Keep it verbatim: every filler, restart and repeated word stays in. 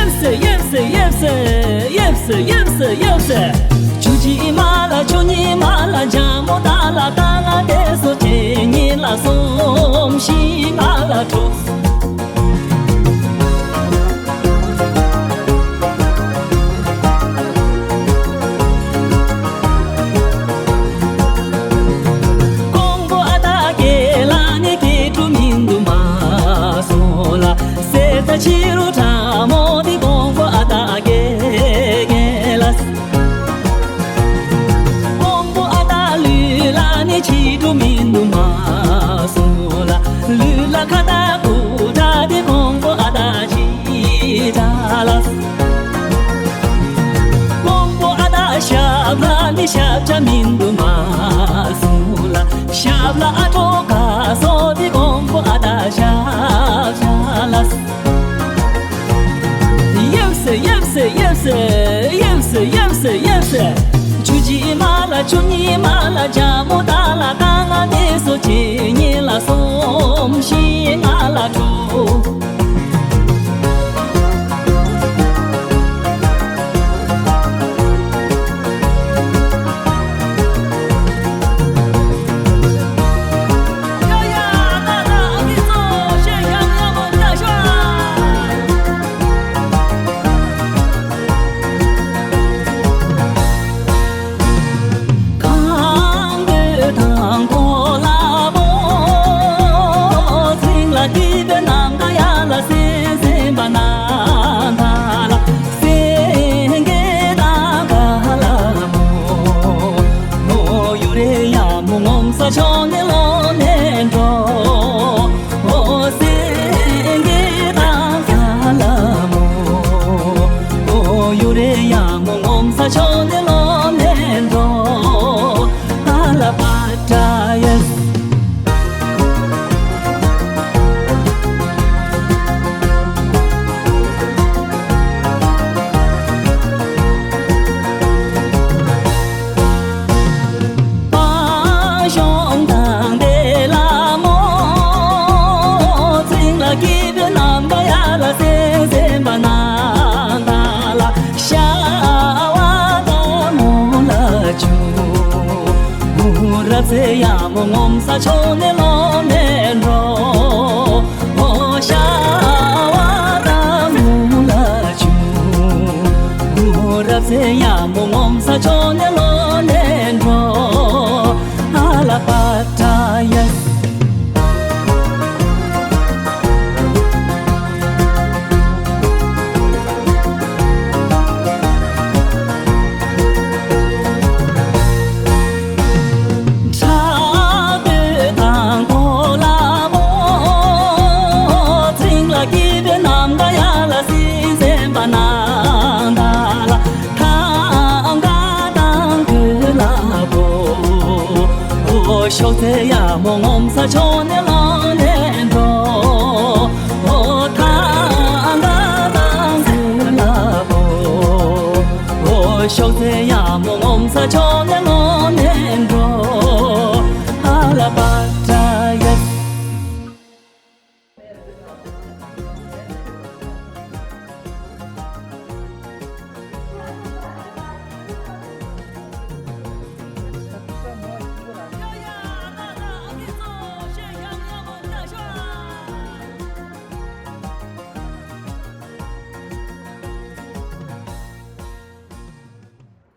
ཡབ་སེ་ཡབ་སེ་ཡབ་སེ་ཡབ་སེ་ཡབ་སེ་ཡབ་སེ། ཆུ་སྐྱེས་མ་ལ་ཆུ་སྙིང་མ་ལ་འཇམ་མོ་ད་ལ་ད་ང་དེ་སོ་ཆེ་ཉིན་ལ་སོམ་ཤི་ང་ལ་དྲོ། ཀོང་པོ་ཨ་ད་གེ་ལ་ནི་གེ་ཀྲུ་མིན་དུ་མ་སོ་ལ། སེ་ད་ཕྱི་རུ་ཁྲ་མོ་དི་ཀོང་པོ་ཨ་ད་གེ་གེ་ལ། ཀོང་པོ་ཨ་ད་ལུས་ལ་ནི་ཕྱི་དྲོ་མིན་དུ་མ་སོང་ལ། ལུས་ལ་ཁ་ད་ཀུ་ད་དི་ཀོང་པོ་ཨ་ད་ཅི་ད་ལ། ཀོང་པོ་ཨ་ད་ཞབས་ལ་ནི་ཞབས་ཆ་མིན་དུ་མ་སོང་ལ། ཞབས་ལ་ཨ་ཏོ་ཀ་སོ་དི་ཀོང་པོ་ཨ་ད་ཞབས་ཆ་ལ། ཡབ་སེ་ཡབ་སེ་ཡབ་སེ་ཡབ་སེ་ཡབ་སེ་ཡབ་སེ། ཆུ་སྐྱེས་མ་ལ་ཆུ་སྙིང་མ་ལ་འཇམ་མོ་ད་ལ་ད་ང་དེ་སོ་ཆེ་ཉིན་ལ་སོམ་ཤི་ང་ལ་དྲོ། གང་འདོད་དང་གོ་ལ་མོ། ཚིག་ལ་སྐྱིད་པའི་ནམ་མཁའ་ཡར་ལ་སེང་སེང་པ་ན་ད་ལ། སེང་གེ་དང་ག་ལ་མོ། མོ་ཡུ་རེ་ཡ་མོ་ངོམ་ས་ཕྱོགས་ནས་ལོག་ནས་འགྲོ། ཨོ་སེང་གེ་དང་ས་ལ་མོ། ཨོ་ཡུ་རེ་ཡ་མོ་ངོམ་ས་ཕྱོགས་ནས་ལོག་ནས་འགྲོ། ཨ་ལ་པ་ཏྲ་ཡ། པ་ཤོང་དང་དེ་ལ་མོ། ཚིག་ལ་སྐྱིད་པའི་ནམ་མཁའ་ཡར་ལ་སེང་སེང་པ་ན་ད་ལ། ཤ་བ་དང་མོ་ལ་ཆུ། མོ་རབ་ཚེ་ཡ་མོ་ངོམ་ས་ཕྱོགས་ནས་ལོག་ནས་འགྲོ། ཨོ་ཤ་བ་དང་མོ་ལ་ཆུ། མོ་རབ་ཚེ་ཡ་མོ་ངོམ་ས་ཕྱོགས་ནས་ལོག་ནས་འགྲོ། ཨ་ལ་པ་ཏྲ་ཡ། ཁྲག་འདོད་དང་གོ་ལ་མོ། ཚིག་ལ་སྐྱིད་པའི་ནམ་མཁའ་ཡར་ལ་སེང་སེང་པ་ན་ད་ལ། ཐང་ག་དང་གུ་ལ་པོ། ཨོ་ཤོག་ཚེ་ཡ་མོ་ངོམ་ས་ཕྱོགས་ནས་ལོག་ནས་འགྲོ། ཨོ་ཐང་ག་དང་གུ་ལ་པོ། ཨོ་ཤོག་ཚེ་ཡ་མོ་ངོམ་ས་ཕྱོགས་ནས་ལོག